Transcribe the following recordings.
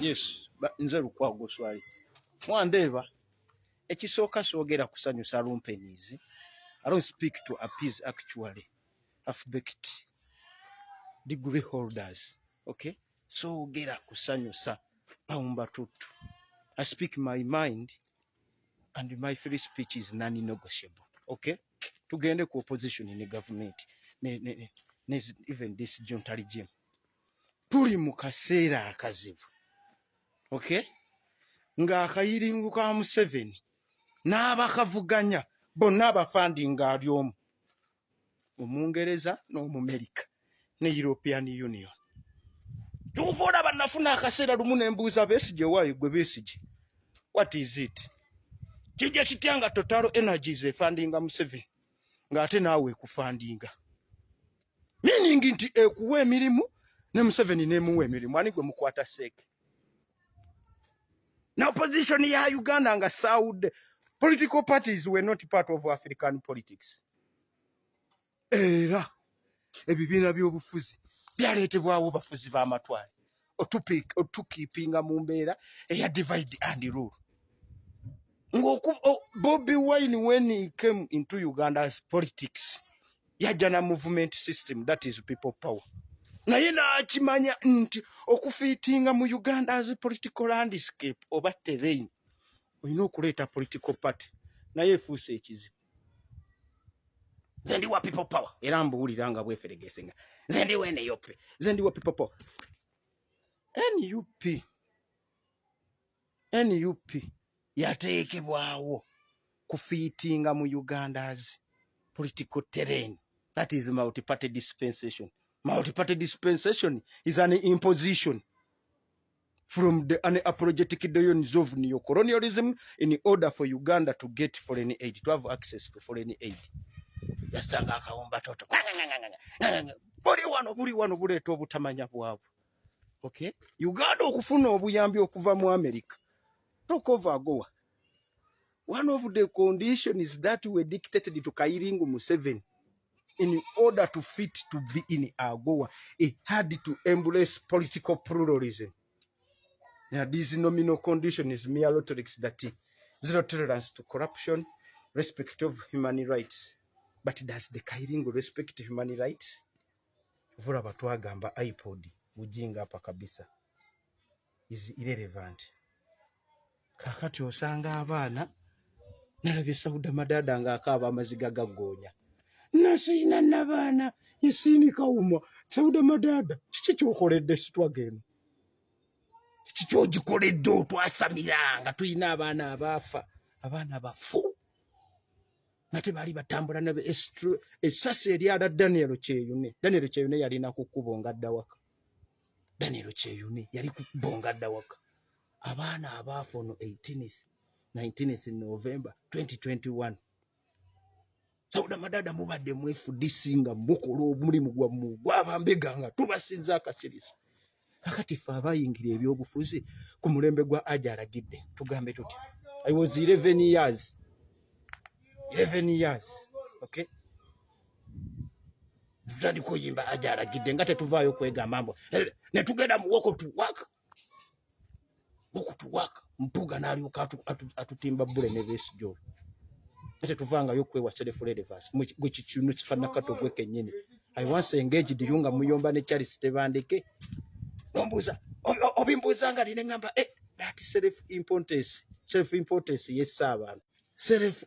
Yes, nze Lukwago Swali. Mwandeeba ekisooka soogera kusanyusa lumpenizi. I don't speak to appease actually half-baked degree holders. Okay? Soogera kusanyusa bawumba tuttu. I speak my mind and my free speech is non-negotiable. Okay? Tugende ku opposition ne government ne even this junta regime. Tuli mu kaseera akazibu, okay, ng'akayiringu ka Museveni n'abakavuganya bonna abafandi ng'ali omu Omungereza n'Omumerika ne European Union. Tuva olaba nafuna akaseera lumu ne mbuuza Besigye, waayo gwe Besigye, what is it? Kijja kitya nga Total Energies efandinga Museveni ng'ate naawe ekufandinga, meaning nti ekuwa emirimu ne Museveni nemuwa emirimu? Ani gwe mukwata seeke na opposition ya Uganda nga Saudi political parties were not part of African politics? Era ebibiina by'obufuzi byaleetebwawo bafuzi b'amatwale otukiipinga mu mbeera eya divide and rule. Bobi Wine, when he came into Uganda's politics, yajja na movement system, that is People Power, naye n'akimanya nti okufiitinga mu Uganda's political landscape oba terrain olina okuleeta political party, naye efuuse ekizibu. Nze ndi wa People Power, era mbuwulira nga bweferegesenga, nze ndi wa NUP, nze ndi wa People Power. NUP, NUP yateekebwawo kufiitinga mu Uganda's political terrain, that is multi-party dispensation. Multi-party dispensation is an imposition from the unapologetic doyens of neocolonialism in order for Uganda to get foreign aid, to have access to foreign aid. Yasanga akawumba toto buli wano, buli wano buleeta obutamanya bwabwe. Okay, Uganda okufuna obuyambi okuva mu America, talk of AGOA, one of the conditions that were dictated to Kairingu Museveni in order to fit to be in AGOA, it had to embrace political pluralism. Now, these nominal condition is mere rhetorics, that zero tolerance to corruption, respect of human rights. But does the Kairingo respect human rights? Vula twagamba iPod ujinga hapa kabisa is irrelevant. Kakati osanga abaana, nalabye Sauda Madada ng'akaaba amaziga gaggoonya, nasiina nabaana yesiini kawuma. Sauda Madada, kiki kyokoledde sitwaga eno? Kiki kyogikoledde? Otwasamira nga tulina abaana abaafa, abaana bafu nga tebaali batambula nabe. Essasi eryala Daniel Kyeyune, Daniel Kyeyune yalina ku kkubo nga dda waka. Daniel Kyeyune yali ku kkubo nga dda waka. Abaana abaafa ono 18th 19th November 2021, Sauda Madada, mubadde mu FDC nga mukola omulimu gwammwe gwabambega nga tubasinza akasiriso. Kakati ffe abayingira ebyobufuzi ku mulembe gwa aja alagidde, tugambe tuti I was 11 years, 11 years, okay, tutandika oyimba aja alagidde nga tetuvaayo kwegamba mbu ne tugenda mu walk to work, walk to work. Mpuga n'alyoka atutimba bbule ne Besigye olwo tetuvangayo okwewa self relevance. Gwe kikino kifaanana kato gwe kennyini. I once engaged you nga muyomba ne Charles Tebandeke, nombuuza obimbuuza nga nine ngamba, eh, that self importance, self importance yessa abantu, self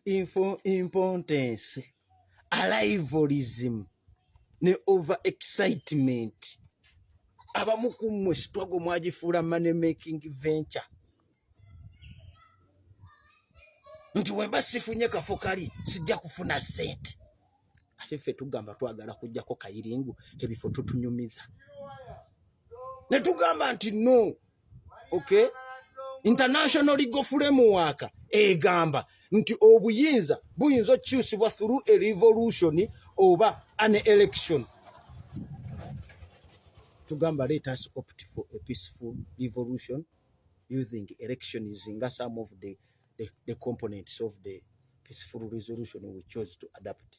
importance, arrivalism ne over excitement. Abamu ku mmwe struggle mwagifuula money making venture, nti wemba sifunye kafo kali sijja kufuna ssente. Ate ffe tugamba twagala kujjako kayiringu ebifo, tutunyumiza ne tugamba nti no, okay, international legal framework egamba nti obuyinza buyinza okukyusibwa through a revolution oba an election. Tugamba let us opt for a peaceful revolution using elections nga some of the components of the peaceful resolution we chose to adapt.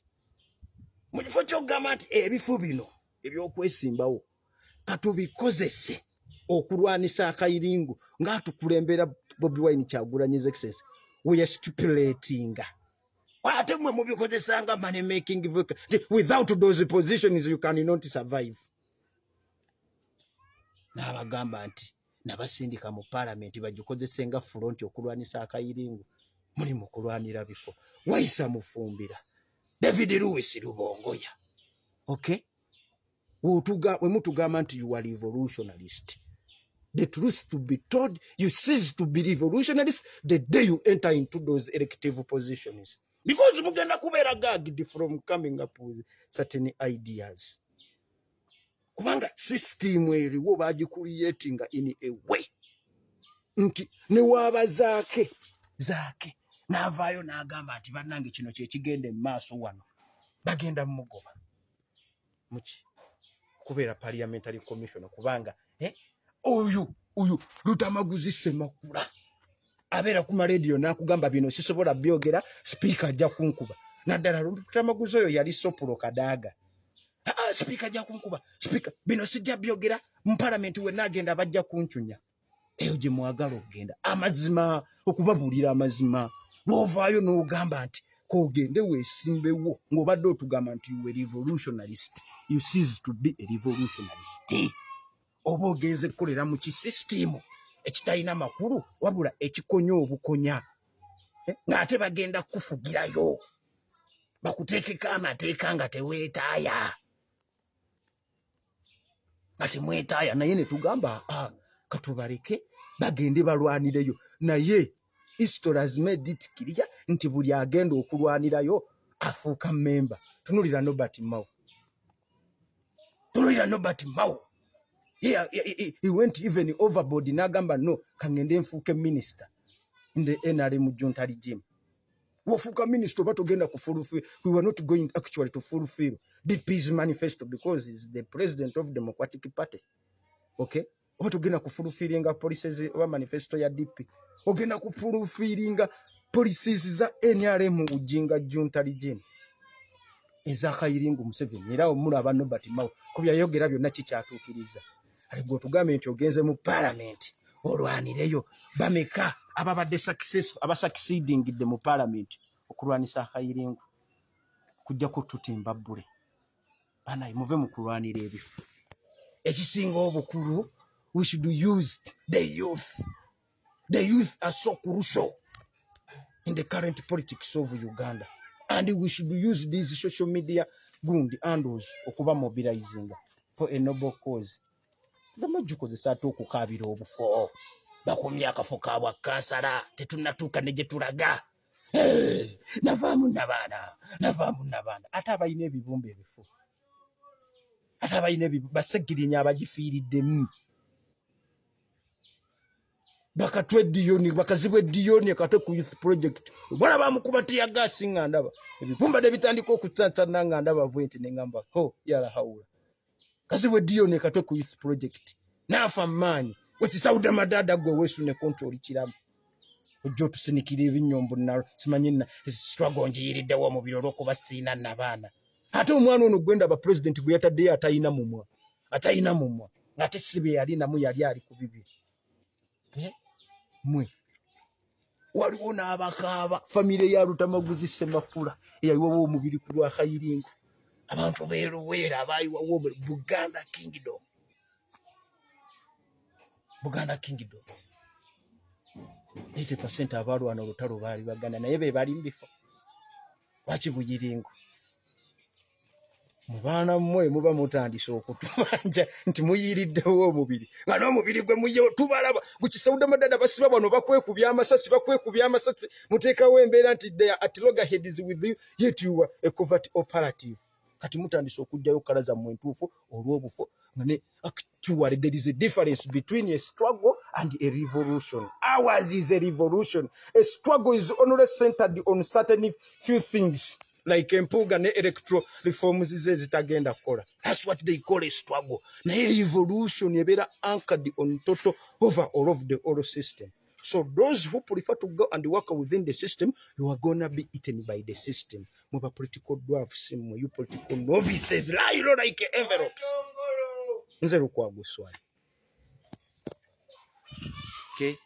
Mu kifo ky'okugamba nti ebifo bino ebyokwesimbawo katubikozese Okulwanisa akayiringu ng'atukulembera Bobi Wine Kyagulanyi His Excellency, we are stipulatinga, ate mwe mubikozesanga money making vehicle. Without those positions you cannot survive. N'abagamba nti nabasindika mu paalamenti bagikozese nga front okulwanisa akayiringu. Muli mu kulwanira bifo. Waiswa Mufumbiro, David Lewis Rubongoya, okay, we mutugamba nti you are revolutionalist, the truth to be told, you cease to be revolutionalist the day you enter into those elective positions, because mugenda kubeera gagged from coming up with certain ideas, kubanga system eriwo bagicreatinga in a way nti newaaba Zaake, Zaake n'avaayo n'agamba nti bannange, kino kyekigenda emaaso wano, bagenda mumugoba muki kubeera parliamentary commissioner, kubanga oyu Lutamaguzi Semakula abeera ku marediyo n'akugamba bino sisobola byogera, sipiika ajja kunkuba. Naddala Lutamaguzi oyo yali sopolo Kadaaga. "Ah, sipiika ajja kunkuba, sipiika, bino sijja byogera mu palamenti, wenna agenda bajja kuncunya." Eyo gye mwagala okugenda, amazima, okubabuulira amazima, lwovaayo n'ogamba nti kogende weesimbewo ng'obadde otugamba nti you a revolutionalist, you cease to be a revolutionalist. Oba ogenze kukolera mu kisisitimu ekitalina makulu, wabula ekikonya obukonya, ng'ate bagenda kukufugirayo bakuteekeko amateeka nga teweetaaya, nga temwetaaya. Naye ne tugamba, ah, katubaleke bagende balwanireyo. Naye history has made it clear nti buli agenda okulwanirayo afuuka memba. Tunulira Norbert Mao, tunulira Norbert Mao. He went even overboard n'agamba, "No, kangende nfuuke minister in the NRM junta regime." Wofuuka minister oba togenda kufulfill, we were not going actually to fulfill DP's manifesto because he's the president of Democratic Party, okay? Oba togenda kufulfillinga policies oba manifesto ya DP, ogenda kufulfillinga policies za NRM ujinga junta regime ezakayiringu Museveni. Era omulaba Norbert Mao ku byayogera byonna kikyatuukiriza. Ate gwe otugambe nti ogenze mu parliament olwanireyo, bameka ababadde successful, abasucceedingidde mu parliament okulwanisa akayiringu? Kujja kututimba bbule. Banaye, muve mu kulwanira ebifo. Ekisinga obukulu, we should use the youth. The youth are so crucial in the current politics of Uganda, and we should use these social media gundi handles okuba mobilizinga for a noble cause. Lamagikozesa ate okukaabira obufo. Bakumye akafo kabwa kansala, tetunnatuuka ne gye tulaga. Eh, navaamu nabaana, navaamu nabaana. Ate abalina ebibumba ebifo, ate abalina basegirinya abagifiiriddemu, bakatwe diyoni, bakazibwa ediyoni akatwe ku youth project. Omwana bamukuba tiyagasi, nga ndaba ebibumba ne bitandika okutantana, nga ndaba bwenti neŋamba ho yala hawula, kazibwa ediyoni akatwe ku youth project naafa maanyi wekisawuda madada. Gwe weesune control kiramu, ojja otusinikira ebinyombo. Simanyi na struggle ngiyiriddewo omubiri olw'okuba siina nabaana. Ate omwana ono gwendaba president gwe yataddeyo atayina mumwa, atayina mumwa, ng'ate si bye yali namu, yali ali ku bibye. Eh, mwe waliwo n'abakaaba famire ya Lutamaguzi Semakula eyayiwawo omubiri ku lwakayiringo, abantu beeruweera abayiwawo omubiri. Buganda Kingdom, Buganda Kingdom, 80% abalwana olutalo baali Baganda, naye be bali mu bifo. Lwaki buyiringo? Mu baana mmwe muba mutandise okutubanja nti muyiriddewo omubiri, nga n'omubiri gwe muyiyewo tubalaba gukisawuda madada basiba bano bakwekubya amasasi, bakwekubya amasasi. Muteekawo embeera nti they are at loggerheads with you, yet you are a covert operative. Kati mutandise okuggyayo colour zammwe entuufu olw'obufo, nga ne actually there is a difference between a struggle and a revolution. Ours is a revolution. A struggle is only centered on certain few things like empuuga ne electoral reforms ze ezitagenda kukola. That's what they call a struggle. Naye revolution ebeera anchored on total overhaul of the old system. So those who prefer to go and work within the system, you are gonna be eaten by the system. Muba political dwarfs mmwe, you political novices, lie low like envelopes. Nze Lukwago Swali. Okay.